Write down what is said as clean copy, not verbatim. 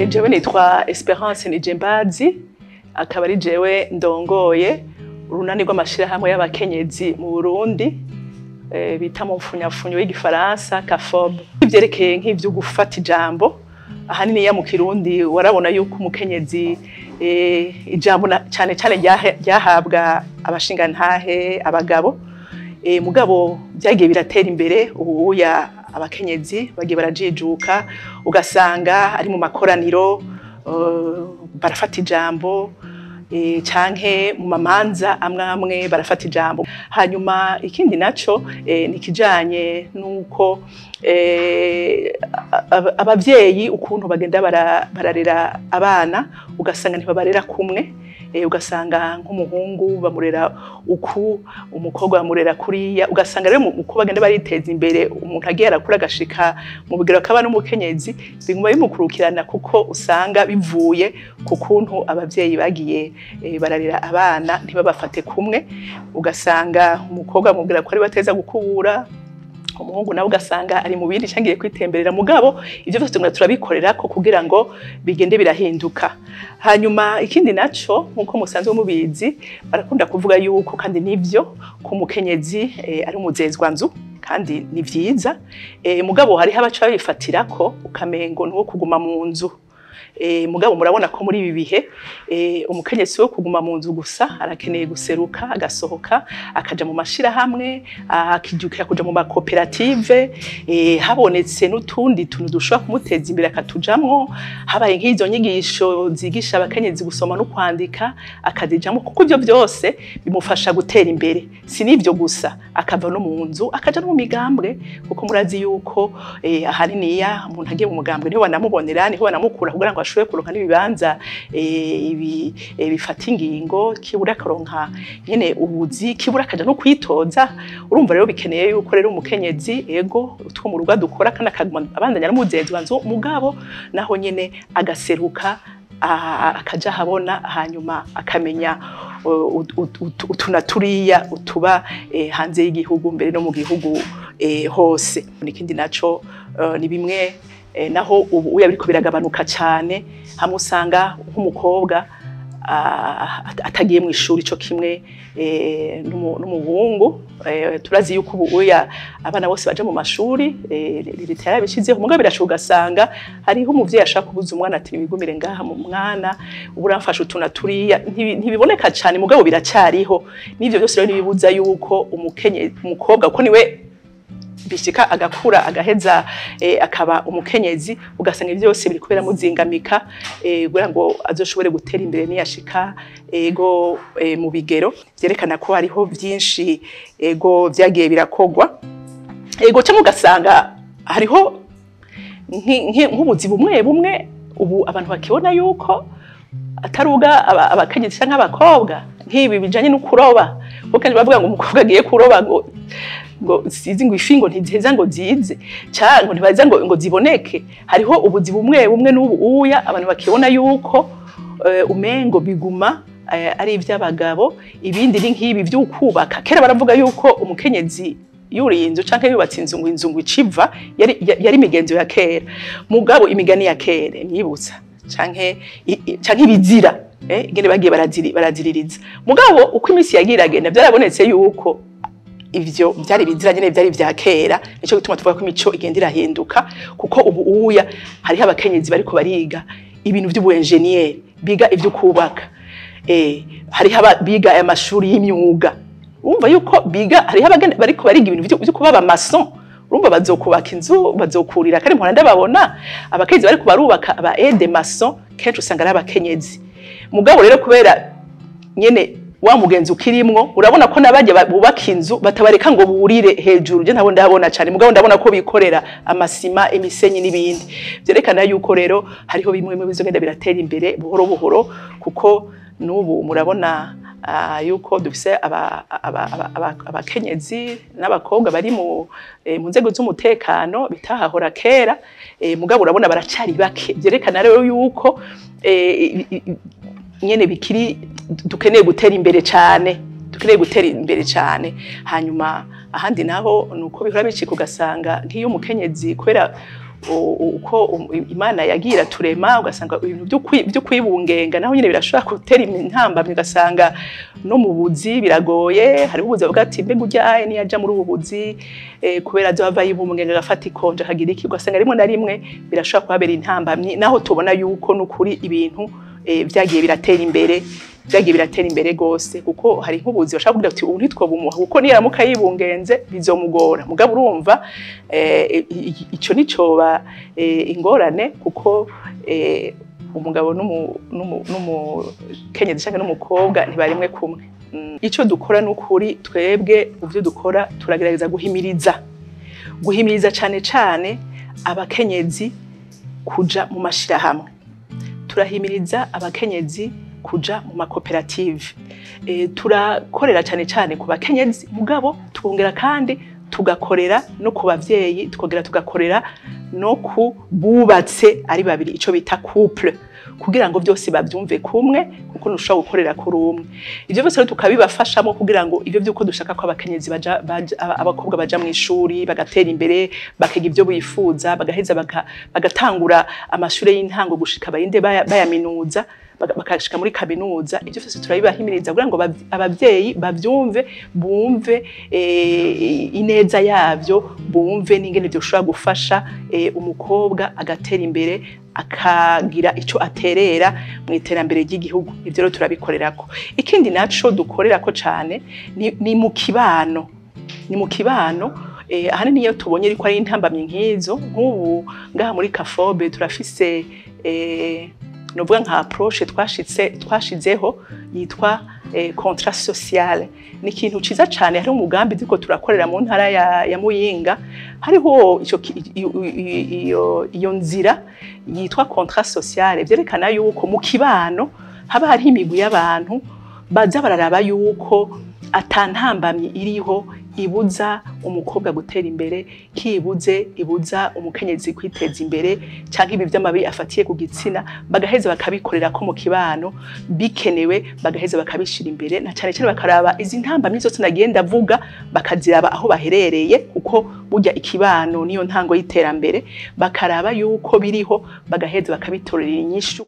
Jewe nitwa Esperance Nijembazi, akaba ari jewe ndongoye urunani rw'amashirahamwe y'abakenyezi mu Burundi, bita mu mfunyafunyo y'igifaransa CAFOB. Ivyerekeye nk'ivyo gufata ijambo, ahanini ya mu Kirundi warabona yuko umukenyezi ijambo cane cane ryahabwa abashingantahe, abagabo. Mugabo vyagiye biratera imbere, ubu ya abakenyezi bagiye barajijuka, ugasanga ari mu makoraniro barafata ijambo, canke mu mamanza amwe amwe barafata ijambo. Hanyuma ikindi naco ni kijanye nuko abavyeyi ukuntu bagenda bararera abana, ugasanga ntibabarera kumwe. Ugasanga nk'umuhungu bamurera uku, umukobwa bamurera kuriya. Ugasanga rero uko bagenda bariteza imbere, umuntu agiye arakura agashika mu bigero akaba n'umukenyezi, biguma bimukurukirana, kuko usanga bivuye ku kuntu abavyeyi bagiye bararera abana ntibabafate kumwe. Ugasanga umukobwa amubwira ko ari bateza gukubura, umuhungu nawe ugasanga ari mu bindi canke agiye kwitemberera. Mugabo ivyo vyose tugenda turabikorera ko kugira ngo bigende birahinduka. Hanyuma ikindi naco, nkuko musanzwe mubizi, barakunda kuvuga yuko, kandi nivyo, ko umukenyezi ari umuzezwanzu, kandi ni vyiza. Mugabo hariho abaca babifatirako ukamengo nuwo kuguma mu nzu. Mugabo murabona ko muri ibi bihe umukenyezi wo kuguma mu nzu gusa, arakeneye guseruka, agasohoka, akaja mu mashirahamwe, akijukira kuja mu makoperative. Habonetse n'utundi tuntu dushobora kumuteza imbere akatujamwo, habaye nk'izo nyigisho zigisha abakenyezi gusoma no kwandika akazijamwo, kuko ivyo byose bimufasha gutera imbere. Si n'ivyo gusa, akava no mu nzu akaja no mu migambwe, kuko murazi yuko ahaniniya umuntu agiye mu mugambwe niho banamubonera, niho banamukura kugira ngo ashobore kuronka n'ibibanza bifata ingingo, kibura akaronka nyene ubuzi, kibura akaja no kwitoza. Urumva rero bikeneye yuko rero umukenyezi ego utwo mu rugo dukora kandi akaguma abandanya n'umuzezwanzu, mugabo naho nyene agaseruka, akaja habona, hanyuma akamenya utuna turiya utuba hanze y'igihugu, mbere no mu gihugu hose. Ikindi naco ni bimwe naho ubu uya biriko biragabanuka cane, hamwe usanga nk'umukobwa atagiye mu ishuri co kimwe n'umuhungu. Turazi yuko ubu uya abana bose baja mu mashuri, leta yarabishizeho. Mugabo birashoboka ugasanga hariho umuvyeyi ashaka kubuza umwana ati wigumire ngaha mu mwana, ubu uramfasha utuna turiya. Ntibiboneka cane, mugabo biracariho. N'ivyo byose rero ntibibuza yuko umukobwa, kuko niwe bishika agakura agaheza akaba umukenyezi, ugasanga ivyo byose biri kubera muzingamika kugira ngo azoshobore gutera imbere niyashika ego mu bigero. Vyerekana ko hariho vyinshi ego vyagiye birakogwa ego, cyangwa ugasanga hariho nk'ubuzi bumwe bumwe ubu abantu bakibona yuko ataruga abakenyezi canke abakobwa, nk'ibi bijanye no kuroba, kuko kenshi bavuga ngo umukobwa agiye kuroba ngo sizi ngo ifi ngo ntiziheza ngo zize, canke ntibaza ngo ziboneke. Hariho ubuzi bumwe bumwe n'ubu uya abantu bakibona yuko umengo biguma ari ivy'abagabo. Ibindi ni nk'ibi vy'ukubaka. Kera baravuga yuko umukenyezi yuriye inzu canke yubatse inzu ngo inzu ngo iciva, yari imigenzo ya kera. Mugabo imigani ya kera imyibutsa canke ibizira, ingene bagiye baraziririza. Mugabo uko iminsi yagiye iragenda, vyarabonetse yuko ivyo vyari bizira nyene, vyari vya kera. Nico gituma tuvuga ko imico igenda irahinduka, kuko ubu uya hariho abakenyezi bariko bariga ibintu vy'ubu engineer, biga ivyo kubaka, hariho biga amashuri y'imyuga. Urumva yuko biga, hariho abagenda bariko bariga ibintu vyo kuba abamason. Urumva bazokubaka inzu, bazokurira, kandi mpora ndababona abakenyezi bariko barubaka, aba aide maçon kenshi usanga ari abakenyezi. Mugabo rero kubera nyene wa mugenzi ukirimwo, urabona ko nabajya bubaka inzu batabareka ngo burire hejuru. Je ntabwo ndabona cyane, mugabo ndabona ko bikorera amasima, imisenyi n'ibindi. Vyerekana yuko rero hariho bimwe bimwe bizogenda biratera imbere buhoro buhoro, kuko n'ubu murabona yuko dufise abakenyezi n'abakobwa bari mu nzego z'umutekano bitahahora kera. Mugabo urabona baracari bake. Vyerekana rero yuko nyene bikiri dukeneye gutera imbere cyane, dukeneye gutera imbere cyane. Hanyuma ahandi naho nuko bihora bicika, ugasanga nk'iyo umukenyezi kubera uko Imana yagira turema, ugasanga ibintu byo kwibungenga naho nyine birashobora gutera intambamyi, ugasanga no mu buzi biragoye. Hari ubuzi bavuga ati mbega urya niyaja muri ubu buzi kubera azohava yibungenga agafata ikonje akagira iki, ugasanga rimwe na rimwe birashobora kuhabera intambamyi, naho tubona yuko n'ukuri ibintu vyagiye biratera imbere, vyagiye biratera imbere gose, kuko hari nk'ubuzi bashaka kugira ati ubu ntitwobumuha kuko niyaramuka yibungenze bizomugora. Mugabo urumva ico nicoba ingorane, kuko umugabo n'umukenyezi canke n'umukobwa ntibarimwe kumwe. Ico dukora n'ukuri twebwe uvyo dukora turagerageza guhimiriza cane cane abakenyezi kuja mu mashirahamwe, turahimiriza abakenyezi kuja mu makoperative, turakorera cane cane ku bakenyezi, mugabo twongera kandi tugakorera no ku bavyeyi, tukongera tugakorera no ku bubatse ari babiri, ico bita couple, kugira ngo byose bavyumve kumwe, kuko ntushobora gukorera kuri umwe. Ivyo byose rero tukabibafashamo kugira ngo ivyo byuko dushaka ko abakenyezi baja, abakobwa baja mu ishuri bagatera imbere, bakiga ivyo bifuza, bagaheza bagatangura amashure y'intango gushika bayinde bayaminuza, bakashika muri kaminuza. Ivyo byose turabibahimiriza kugira ngo abavyeyi bavyumve, bumve ineza yavyo, bumve n'ingene vyoshobora gufasha umukobwa agatera imbere, akagira ico aterera mu iterambere ry'igihugu. Ivyo rero turabikorerako. Ikindi naco dukorerako cane ni mu kibano, ni mu kibano ahanini iyo tubonye ariko ari intambamyi nk'izo, nk'ubu ngaha muri Kafobe turafise novuga nka approche twashizeho yitwa contrat social. Ni ikintu ciza cane. Hari umugambi turiko turakorera mu ntara ya Muyinga, hariho iyo nzira yitwa contrat social, vyerekana yuko mu kibano haba hariho imigwi y'abantu baza bararaba yuko atantambamyi iriho ibuza umukobwa gutera imbere, kibuze ibuza umukenyezi kwiteza imbere, canke ibi vy'amabi afatiye ku gitsina, bagaheza bakabikorera ko mu kibano bikenewe, bagaheza bakabishira imbere, na cane cane bakaraba izi ntambamyi zose nagiye ndavuga, bakaziraba aho baherereye, kuko burya ikibano niyo ntango y'iterambere, bakaraba yuko biriho, bagaheza bakabitorera inyishu.